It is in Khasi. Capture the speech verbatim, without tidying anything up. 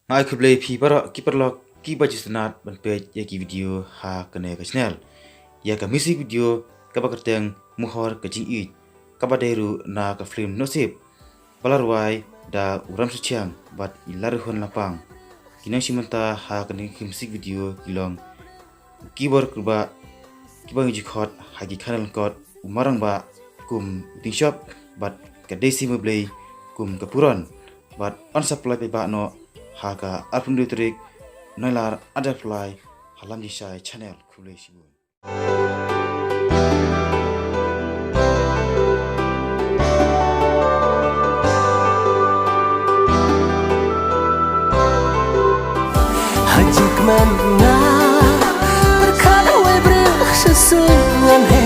Nga ai khublei phi baroh ki paralok kiba ju sngewtynnat ban peit ïa ki video ha kane ka channel. Ïa ka music video kaba kyrteng Mohor ka Jingïeit, kaba dei ruh na ka film Nosip, ba la rwai da u Ramsuthiang bad i Larihun Lapang. Ki nongshim bynta ha kane ka music video ki long u Kibor Kurbah, kiba ngi ju khot ha ki khana lyngkot, u Marangbah kum u Tyngshop bad ka Daisy Mablei kum ka Puron. Bad yn sa pynlait paidbah noh ha ka arphew hynriew tarik Nailar, adar pynlait ha Lam Jingshai channel. Khublei shibun. Hajik man nga, berkat wai brih sesungan he.